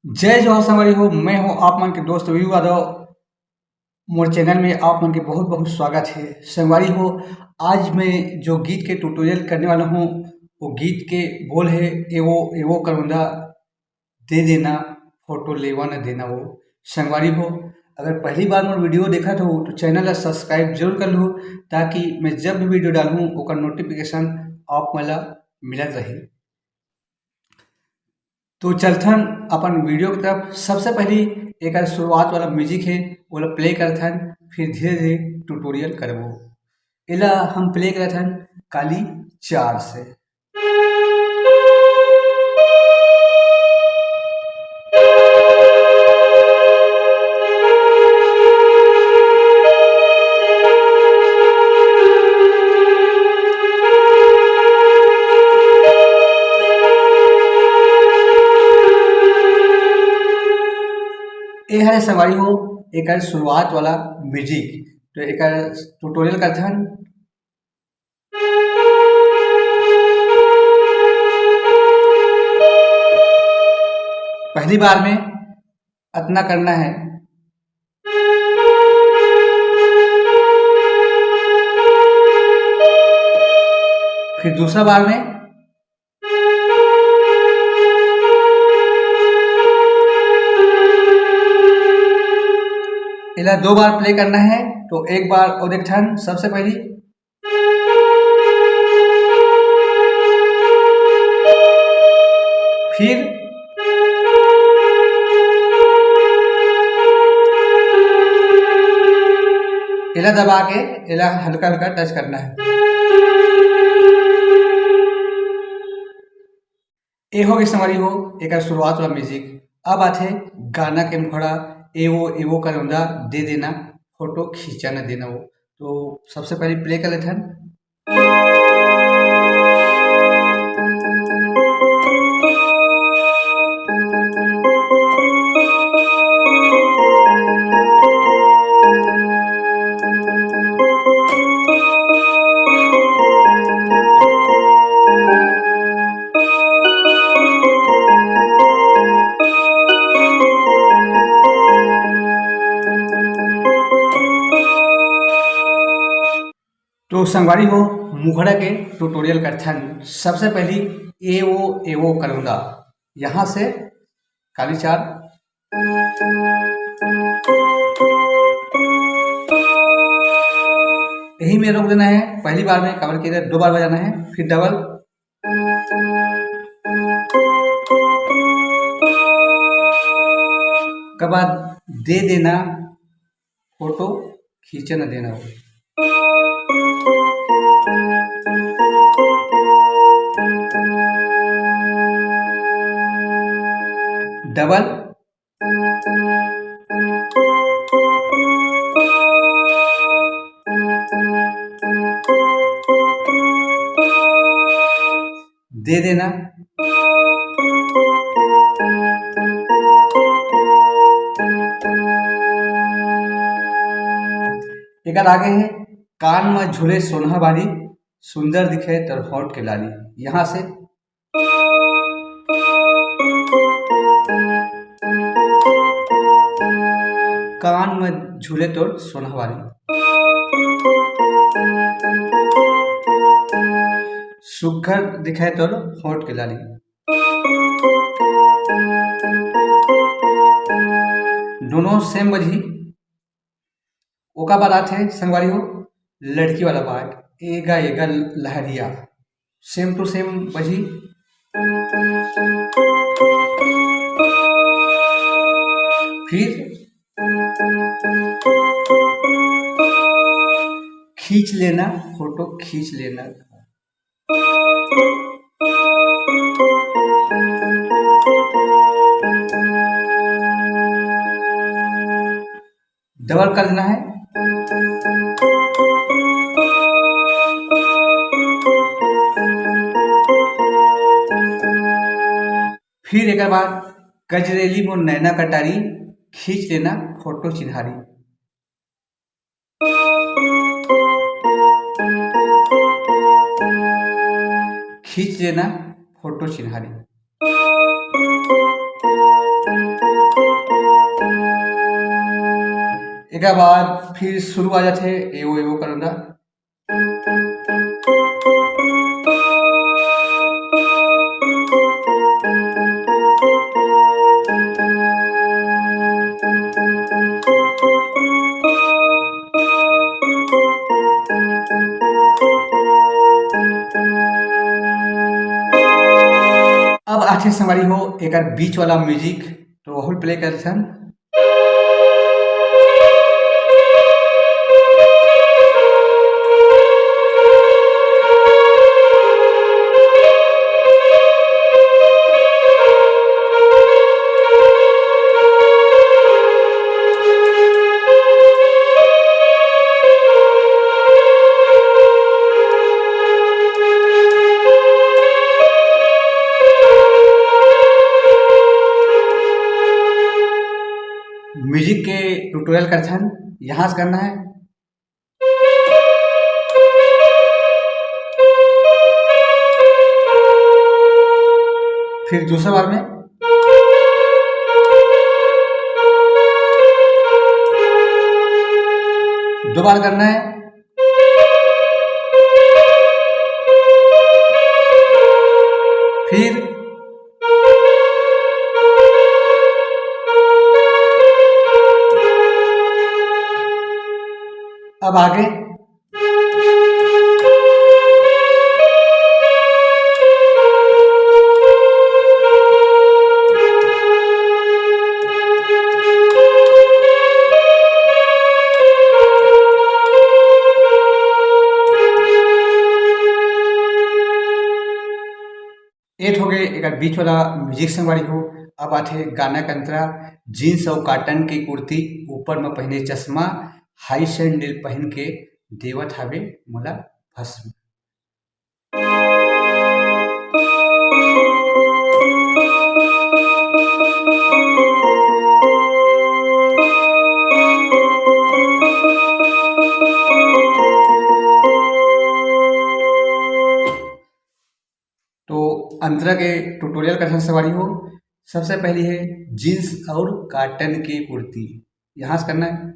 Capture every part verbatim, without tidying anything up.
जय जोहार संगवारी हो, मैं हूं आप मन के दोस्त वीरू यादव। मोर चैनल में आप मन के बहुत बहुत स्वागत है। संगवारी हो, आज मैं जो गीत के ट्यूटोरियल करने वाला हूँ, वो गीत के बोल है, ए वो ए वो करुंदा दे देना, फोटो लेवा न देना वो। संगवारी हो, अगर पहली बार मोर वीडियो देखत हो तो चैनल ला सब्सक्राइब जरूर कर लू, ताकि मैं जब भी वीडियो डालूँ ओकर नोटिफिकेशन आप मन ला मिलत रही। तो चलथन अपन वीडियो की तरफ। सबसे पहली एकर शुरुआत वाला म्यूजिक है, ओला प्ले करथन, फिर धीरे धीरे ट्यूटोरियल करबो। एला हम प्ले करथन काली चार से। ए हरे संगवारी हो, एकर शुरुआत वाला म्यूजिक। तो एकर ट्यूटोरियल करथन। पहली बार में अतना करना है, फिर दूसरा बार में एला दो बार प्ले करना है। तो एक बार और एक ठन, सबसे पहली, फिर एला दबा के एला हल्का हल्का टच करना है। ए हो गए संगवारी हो एकर शुरुआत वाला म्यूजिक। अब आथे गाना के मुखड़ा, ए वो ए वो करुंदा दे देना, फोटो खींचा न देना वो। तो सबसे पहले प्ले कर लेथन। तो संगवारी हो, मुखड़ा के ट्यूटोरियल करथन। सबसे पहली ए वो ए वो करुंदा, यहाँ से काली चार, यही में रोक देना है। पहली बार में काबर के इधर दो बार बजाना है, फिर डबल, के बाद दे देना, फोटो खींचे न देना हो। डबल, दे देना। एकर आगे है, कान में झूले सोनहा बाली, सुंदर दिखे तोर होंठ के लाली। यहाँ से कान में झूले तोर सोनहा बाली, सुघर दिखे तोर होंठ के लाली। दोनों सेम बजही। ओका बाद आथे संगवारी हो लड़की वाला पार्ट, एगा एगा लहरिया, सेम टू सेम बजही। फिर खींच लेना, फोटो खींच लेना। डबल कर देना है। फिर एक बाद गजरेली मोर नैना कटारी, खींच लेना फोटो चिन्हारी। खींच लेना फोटो चिन्हारी। एकरा बाद फिर शुरू आ जाथे एवो एवो करंदा। अब आथे संगवारी हो एकर बीच वाला म्यूजिक, तो ओहू ल प्ले करथन। म्यूजिक के ट्यूटोरियल करथन, यहाँ से करना है। फिर दूसरा बार में दो बार करना है। फिर अब आगे। एत हो गए एकर बीच वाला म्यूजिक संगवारी हो। अब आथे गाना के अंतरा, जींस अउ कॉटन के कुर्ती, ऊपर में पहने चश्मा, हाई सैंडल पहन के देवत हावे मोला भस्म। तो अंतरा के ट्यूटोरियल कइसन संगवारी हो। सबसे पहली है जींस और कॉटन की कुर्ती, यहाँ से करना है।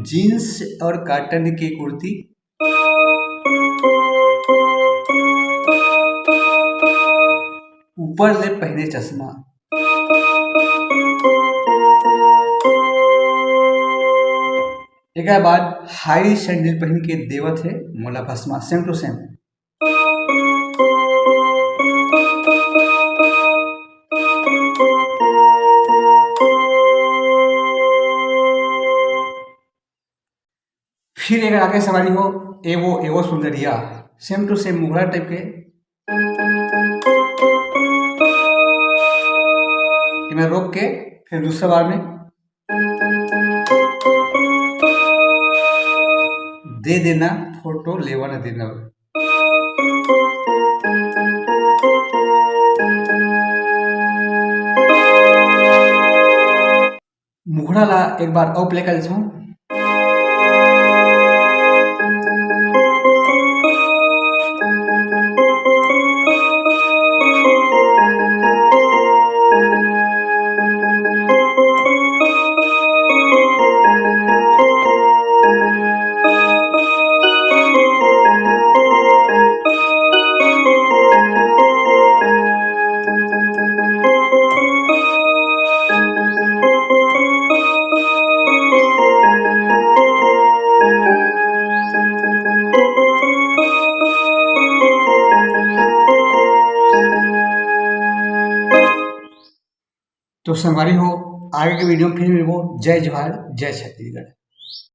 जींस और कॉटन की कुर्ती, ऊपर ले पहने चश्मा। एकर बाद हाई सैंडल पहन के देवत हे मोला भस्मा, same to same। फिर एकर आगे संगवारी हो, एवो, एवो सुंदरिया, same to same मुखड़ा टाइप के। एमे रोक के फिर दूसरा बार में दे देना, फोटो लेवा न देना। मुखड़ा ला एक बार अउ प्ले कर देथव। तो संगवारी हो, आगे के वीडियो में फिर मिलबो। जय जोहार, जय छत्तीसगढ़।